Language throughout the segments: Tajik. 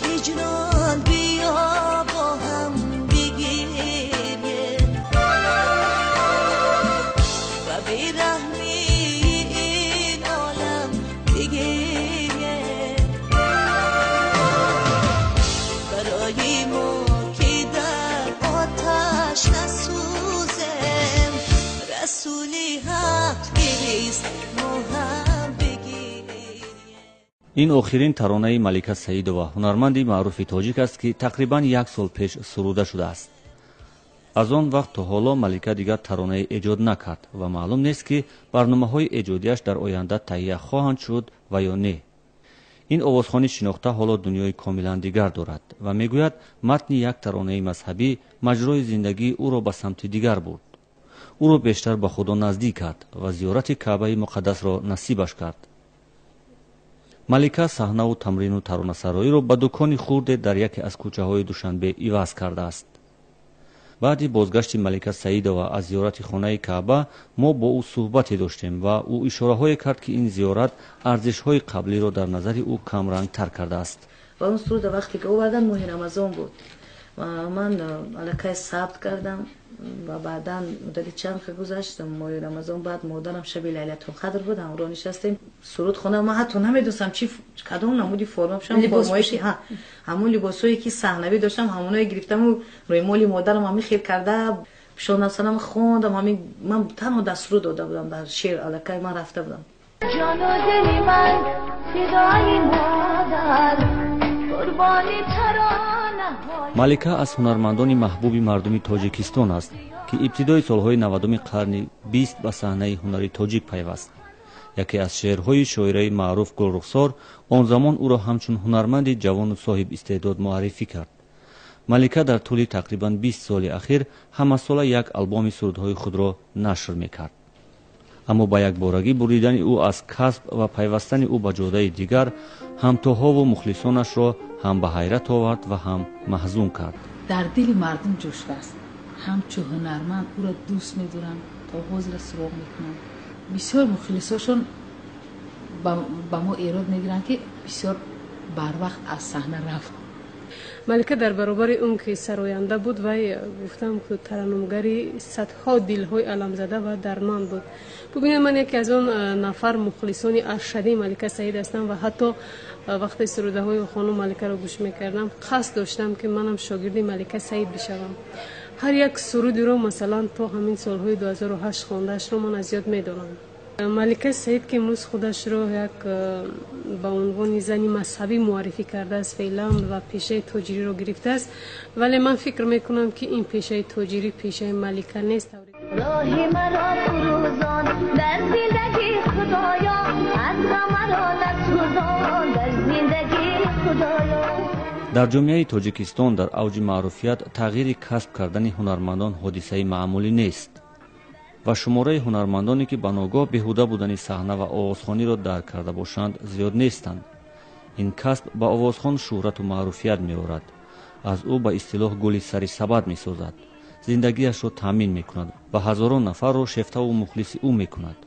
Ҳиҷрон биё бо ҳам бигирем ва бераҳмии ин олам бигирем. Барои мо ки дар оташ насӯзем, Расули Ҳақ гирист, мо ҳам бигирем. Ин охирин таронаи Малика Саидова, ҳунарманди маъруфи тоҷик аст, ки тақрибан як сол пеш суруда шудааст. Аз он вақт то ҳоло Малика дигар таронае эҷод накард ва маълум нест, ки барномаҳои эҷодиаш дар оянда таҳия хоҳанд шуд ва ё не. Ин овозхони шинохта ҳоло дунёи комилан дигар дорад ва мегӯяд, матни як таронаи мазҳабӣ маҷрои зиндагии ӯро ба самти дигар бурд, ӯро бештар ба Худо наздик кард ва зиёрати Каъбаи муқаддасро насибаш кард. Малика саҳнаву тамрину таронасароиро ба дукони хурде дар яке аз кӯчаҳои Душанбе иваз кардааст. Баъди бозгашти Малика Саидова аз зиёрати хонаи Каъба мо бо ӯ суҳбате доштем ва ӯ ишораҳое кард, ки ин зиёрат арзишҳои қаблиро дар назари ӯ камрангтар кардааст. Ва он суруда вақте ки овардан, моҳи Рамазон буд ва ман аллакай сабт кардам ва баъдан муддати чанд ки гузашт, моҳи Рамазон баъд модарам шаби Лайлатулқадр буд, ҳамроҳ нишастем, суруд хондам. Ман ҳатто намедонистам чи кадом намуди форма пӯшам, формое ки ҳамон либосҳое ки саҳнавӣ доштам, ҳамоное гирифтаму рӯймоли модарам ҳамин хел карда пӯшонасанам, хондам. Ҳамин ман танҳо дар суруд дода будам, дар шеър аллакай ман рафта будам. Ҷону дили ман фидои модар, қурбони таронаҳои. Малика аз ҳунармандони маҳбуби мардуми Тоҷикистон аст, ки ибтидои солҳои 90-уми қарни 20 ба саҳнаи ҳунари тоҷик пайваст. Яке аз шеърҳои шоираи маъруф Гулрухсор он замон ӯро ҳамчун ҳунарманди ҷавону соҳиб истеъдод муаррифӣ кард. Малика дар тӯли тақрибан 20 соли ахир ҳамасола як албоми сурудҳои худро нашр мекард, аммо ба якборагӣ буридани ӯ аз касб ва пайвастани ӯ ба ҷодаи дигар ҳамтоҳову мухлисонашро ҳам ба ҳайрат овард ва ҳам маҳзун кард. Дар дили мардум ҷо шудааст, ҳамчун ҳунарманд ӯро дӯст медоранд, то ҳозира суроғ мекунанд. Бисёр мухлисошон ба мо эрод мегиранд, ки бисёр барвақт аз саҳна рафт. Малика дар баробари он ки сароянда буд, вай гуфтам, ки тараннумгари садҳо дилҳои аламзада ва дарманд буд. Бубинед, ман яке аз он нафар мухлисони ашадии Малика Саид ҳастам ва ҳатто вақте сурудаҳои хонум Маликаро гӯш мекардам, қасд доштам, ки манам шогирди Малика Саид бишавам. Ҳар як сурудиро, масалан, то ҳамин солҳои 2008 хондаашро ман аз ёд медонам. Малика Саид, ки имрӯз худашро як ба унвони зани мазҳабӣ муаррифӣ кардааст феълан ва пешаи тоҷириро гирифтааст, вале ман фикр мекунам, ки ин пешаи тоҷирӣ пешаи Малика нест. Роҳи маро фурӯзон дар зиндагӣ, Худоё, аз ғамаро насӯзон дар зиндагӣ, Худоё. Дар ҷомеаи Тоҷикистон дар авҷи маъруфият тағйири касб кардани ҳунармандон ҳодисаи маъмулӣ нест ва шумораи ҳунармандоне, ки ба ногоҳ беҳуда будани саҳна ва овозхониро дарк карда бошанд, зиёд нестанд. Ин касб ба овозхон шӯҳрату маъруфият меорад, аз ӯ ба истилоҳ гули сари сабад месозад, зиндагиашро таъмин мекунад ва ҳазорон нафарро шефтаву мухлиси ӯ мекунад.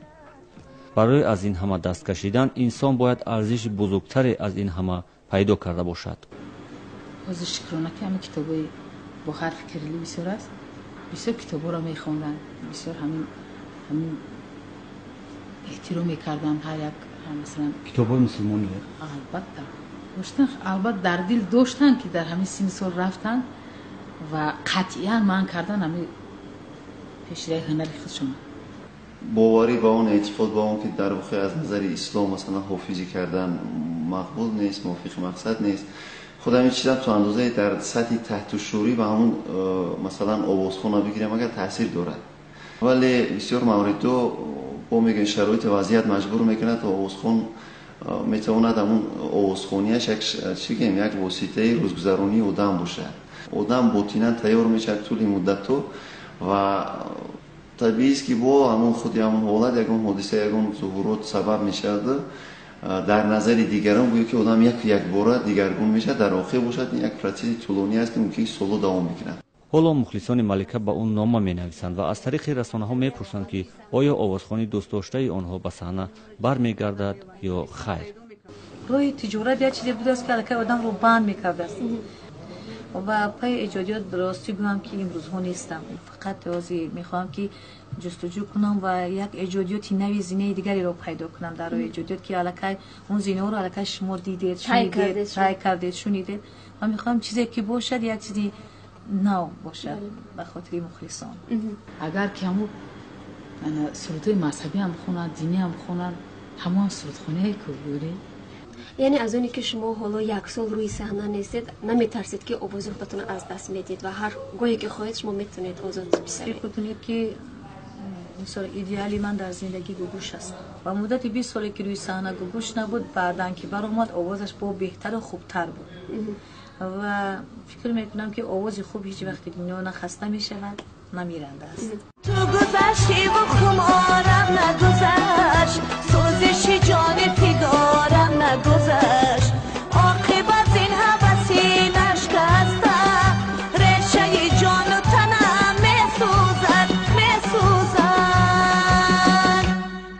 Барои аз ин ҳама даст кашидан инсон бояд арзиши бузургтаре аз ин ҳама пайдо карда бошад. Ҳозир шукрона, ки ҳамин китобҳои бо ҳарфи кирилӣ бисёр аст, бисёр китобҳоро мехонданд, бисёр ҳамин эҳтиром мекарданд ҳар як, масалан. Китобҳои мусулмонӣ? Албатта, доштан, албатта дар дил доштанд, ки дар ҳамин синни сол рафтанд ва қатъиян манъ кардан ҳамин пешираи ҳунари худшон. Боварӣ ба он, эътиқод ба он, ки дар воқеъ аз назари ислом, масалан, ҳофизӣ кардан мақбул нест, мувофиқи мақсад нест. Худ ҳамин чизам то андозае дар сатҳи таҳтушӯрӣ ба ҳамун масалан овозхона бигирем агар таъсир дорад, вале бисёр мавридҳо бо мегӯем шароити вазъият маҷбур мекунад то овозхон метавонад ҳамун овозхонияш як чӣ гӯем, як воситаи рӯзгузаронии одам бошад. Одам ботинан тайёр мешавад тӯли муддатҳо ва табиист, ки бо ҳамун худи ҳамун ҳолат, ягон ҳодиса, ягон зуҳурот сабаб мешавад, дар назари дигарон гӯё ки одам яку якбора дигаргун мешавад. Дар воқеъ бошад, ин як процесси тӯлонӣ аст, ки мумкин солҳо давом мекунад. Ҳоло мухлисони Малика ба ӯ нома менависанд ва аз тариқи расонаҳо мепурсанд, ки оё овозхони дӯстдоштаи онҳо ба саҳна бармегардад ё хайр. Роҳи тиҷорат як чизе будааст, ки аллакай одамро банд мекардааст. Ва пайи эҷодиёт, ростӣ гӯям, ки имрӯзҳо нестам. Фақат ҳозир мехоҳам, ки ҷустуҷӯ кунам ва як эҷодиёти нави, зинаи дигареро пайдо кунам дар роҳи эҷодиёт, ки аллакай он зинаҳоро аллакай шумо дидед, шунидед, тай кардед, шунидед. Ва мехоҳам чизе ки бошад, як чизи нав бошад ба хотири мухлисон. Агар ки ҳамун сурудҳои мазҳабиам хонанд, диниам хонанд, ҳамон сурудхоние ку буди. Яъне аз оне ки шумо ҳоло як сол рӯи саҳна нестед, наметарсед, ки овози худатонро аз даст медиҳед ва ҳар гоҳе ки хоҳед, шумо метавонед озод бисавед? Фикр кунед, ки мисол, идеали ман дар зиндагӣ Гугуш аст. Ва муддати 20 соле ки рӯи саҳна Гугуш набуд, баъдан ки баромад, овозаш бо беҳтару хубтар буд. Ва фикр мекунам, ки овози хуб ҳеҷ вақти дунё на хаста мешавад, на миранда аст. Ту гузаштиву хуморам нагузашт, сӯзиши ҷони фигорам нагузашт. Оқибат ин ҳаваси нашкаста, решаи ҷону танам месӯзад, месӯзад.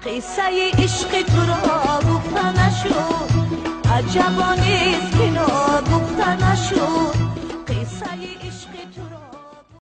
Қиссаи ишқи туро гуфта нашуд, аҷабо нест, ки ногуфта нашуд.